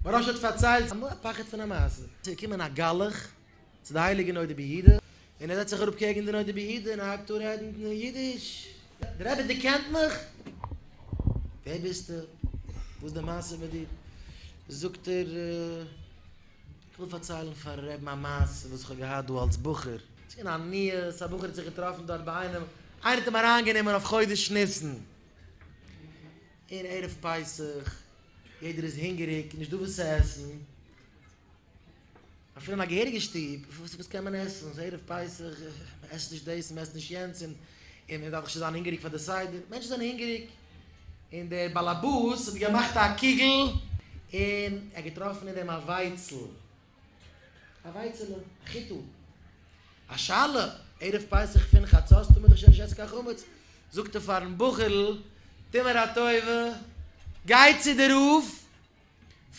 מוהרא"ש האט פארציילט א פחד פון א מעשה. ס'איז געקומען א גלח צו די הייליגע נודע ביהודה, און ער זעצט זיך אראפ קעגן די נודע ביהודה און ער הייבט אן רעדן אידיש. דער רבי דערקענט מיך? ווער ביסטו? וואס איז די מעשה מיט דיר? זאגט ער, איך וויל פארציילן פארן רעבן א מעשה וואס איך האב געהאט דא אלס בחור. ס'איז געווען א ניעס, א בחור האט זיך געטראפן דארט ביי איינעם, איינער האט אים אריינגענומען אויף חודש ניסן, און ערב פסח, יעדער איז הונגעריג, נישט דא וואס צו עסן, אפילו אין א געהעריגע שטוב, וואס קען מען עסן, ס'איז ערב פסח, מען עסט נישט דאס און מען עסט נישט יענץ, און מען דארף דאך שוין זיין הונגעריג פאר די סדר, מענטשן זענען הונגעריג, און דער באלעבאס האט געמאכט א קוגל, און ער האט געטראפן אין דעם א ווייצל, א ווייצעלע, א חיטה, א שאלה, ערב פסח פון חצות טאר מען דאך שוין נישט עסן קיין חמץ, זאגט ער פארן בחור'ל, טו מיר א טובה, גיי צו די רב,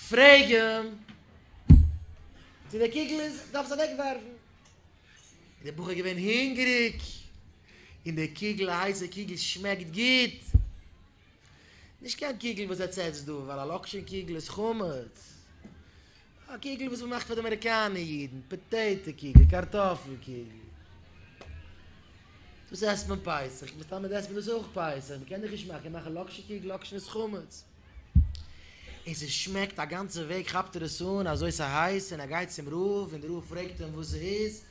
פרעג אים צו די קוגל איז, דארף עס אוועק ווארפן. און דער בחור איז געווען הונגעריג, און די קוגל, א הייסע קוגל שמעקט גוט, נישט קיין קוגל וואס עטס עסט דא, ווייל א לאקשען קוגל איז חמץ, א קוגל וואס מ'מאכט פאר די אמעריקאנע אידן, פאטעיטע קוגל, קארטאפל קוגל, דאס עסט מען פסח, מסתמא עסט מען דאס אויך פסח, מ'קען דאך נישט מאכן, מאכן לאקשן קוגל, לאקשן איז חמץ. און ס'שמעקט א גאנצע וועג כאפט ער עס אן אזוי ס'הייס און ער גייט צום רב און די רב פרעגט אים וואס ס'איז,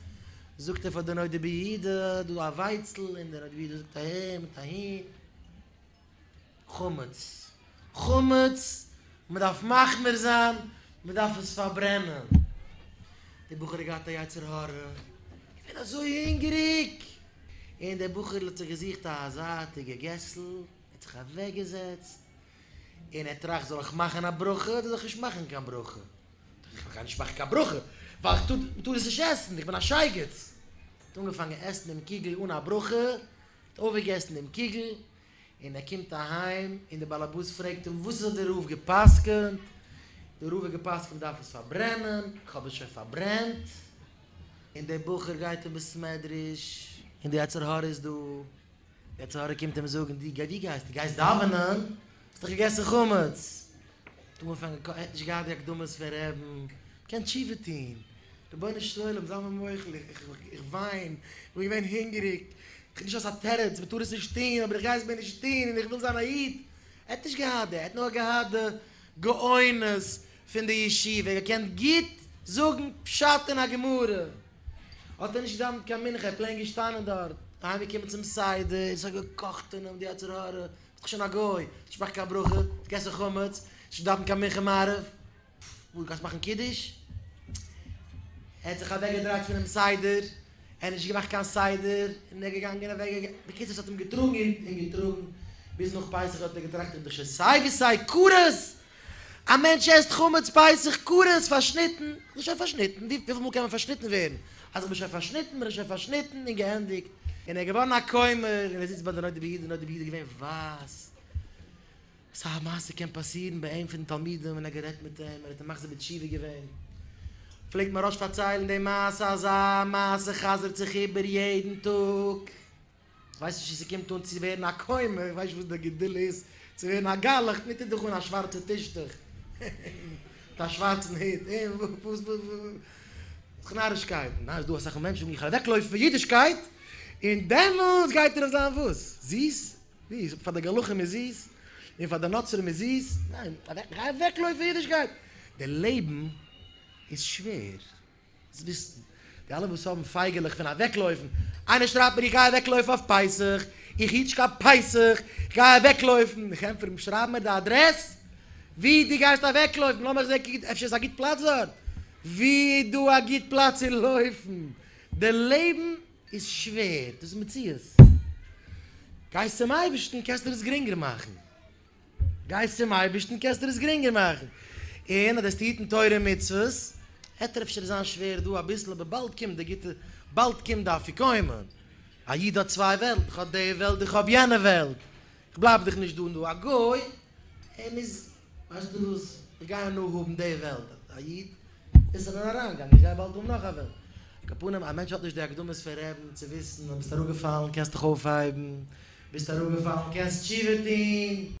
זאגט ער פאר די נודע ביהודה דא א ווייצל און די נודע ביהודה זאגט אהער מיט אהין. חמץ! חמץ! מ'דארף מחמיר זיין, מ'דארף עס פארברענען. די בחור האט געהאט א יצר הרע, געווען אזוי הונגעריג, און דער בחור'ל האט זיך געזוכט א זייטיגע געסל, ער האט זיך אוועקגעזעצט, און ער טראכט זאל איך מאכן א ברכה אדער זאל איך נישט מאכן קיין ברכה? איך גיי נישט מאכן קיין ברכה, ווייל איך טאר, מ'טאר עס נישט עסן, איך בין א שייגעץ. האט אנגעפאנגען עסן דעם קוגל אן א ברכה, האט אויפגעגעסן דעם קוגל, און ער קומט אהיים, און דער באלעבאס פרעגט אים, וואס האט דער רב גע'פסק'נט? דער רב האט גע'פסק'נט מ'דארף עס פארברענען, איך האב עס שוין פארברענט. און דער בחור גייט אין בית מדרש, און די יצר הרע איז דא, די יצר הרע קומט אים זאגן, דו וואו גייסטו? גייסט דאווענען? האסט דאך געגעסן חמץ! האט אנגעפאנגען, ער האט נישט געהאט די הקדמות פון רעבן, מ'קען תשובה טון, רבונו של עולם זיי מיר מוחל, איך וויין, איך בין געווען הונגעריג, איך האב נישט אזא תירוץ, מ'טאר עס נישט טון, אבער איך גיי עס מער נישט טון, און איך וויל זיין א איד. ער האט נישט געהאט די, ער האט נאר געהאט די גאונות פון די ישיבה, ער האט געקענט גוט זאגן פשט אין א גמרא. האט ער נישט געדאווענט קיין מנחה, ער איז פלעין געשטאנען דארט, אהיים געקומען צום סדר, עס האט געקאכט אין אים די יצר הרע, ביסט דאך שוין א גוי, נישט מאכן קיין ברכה, געסן חמץ, נישט דאווענען קיין מנחה מעריב, וואס גייסט מאכן קידוש? ער האט זיך אוועק געדרייט פונעם סדר, ער האט נישט געמאכט קיין סדר, און ער איז געגאנגען אוועק געגאנגען, בקיצור עס האט אים געטראגן און געטראגן, ביז נאך פסח האט ער געטראכט איך בין דאך שוין סיי ווי סיי כרת! א מענטש עסט חמץ פסח כרת פארשניטן, איך בין שוין פארשניטן, וויפיל מאל קען מען פארשניטן ווערן? אז איך בין שוין פארשניטן בין איך שוין פארשניטן און געענדיגט, און ער איז געווארן א כומר, און ער זיצט ביי די נודע ביהודה, נודע ביהודה איז געווען ווייס, אזא מעשה קען פאסירן ביי אים פון די תלמידים, און ער האט גערעדט מיט אים, ער האט אים מחזיר בתשובה געווען, פלעגט מוהרא"ש פארציילן די מעשה, אזא מעשה חזר'ט זיך איבער יעדן טאג. כ'ווייס נישט צו ס'קומט אן צו ווערן א כומר, כ'ווייס נישט וואס די גדולה איז צו ווערן א גלח, מען טוט דאך אן א שווארצע טישטוך מיט א שווארצן הוט, און וואס וואס וואס נארישקייטן, ניין ס'דא אסאך מענטשן וואס זאגן איך וועל אוועקלויפן פון אידישקייט, און דעמאלטס גייט ער זיין וואס? זיס? ווי? פאר די גלחים איז זיס? און פאר די נוצרים איז זיס? ניין, גיי אוועקלויפן פון אידישקייט! די לעבן איז שווער. זאלסט וויסן, די אלע וואס האבן פייגעלעך פון אוועקלויפן, איינער שרייבט מיר איך גיי אוועקלויפן אויף פסח, איך היט נישט קיין פסח, איך גיי אוועקלויפן, איך ענטפער אים שרייב מיר די אדרעס ווי דו גייסט אוועקלויפן, לאמיך זען אפשר איז א גוט פלאץ דארט, ווי איז דא א גוט פלאץ צו לויפן, די לעבן איז שווער, דאס איז מציאות, גייסט צום אייבערשטן קענסטו עס גרינגער מאכן. גייסט צום אייבערשטן קענסטו עס גרינגער מאכן, און אז דו וועסט היטן תורה און מצוות, עט אפשר זיין שווער דא אביסל אבער באלד קומט די גוטע, באלד קומט די אפיקומן, א איד האט צוויי וועלטן, איך האב די וועלט איך האב יענע וועלט, איך בלייב דאך נישט דא און דא, א גוי ער מוז, ווייסטו וואס, איך גיי הנאה האבן די וועלט, א איד איז אן אריינגאנג, איך גיי באלד האבן נאך א וועלט, על כל פנים א מענטש האט נישט די הקדמות פון רעבן צו וויסן אז ביסט אראפגעפאלן קענסט דיך אויפהייבן, ביסט אראפגעפאלן קענסט תשובה טון.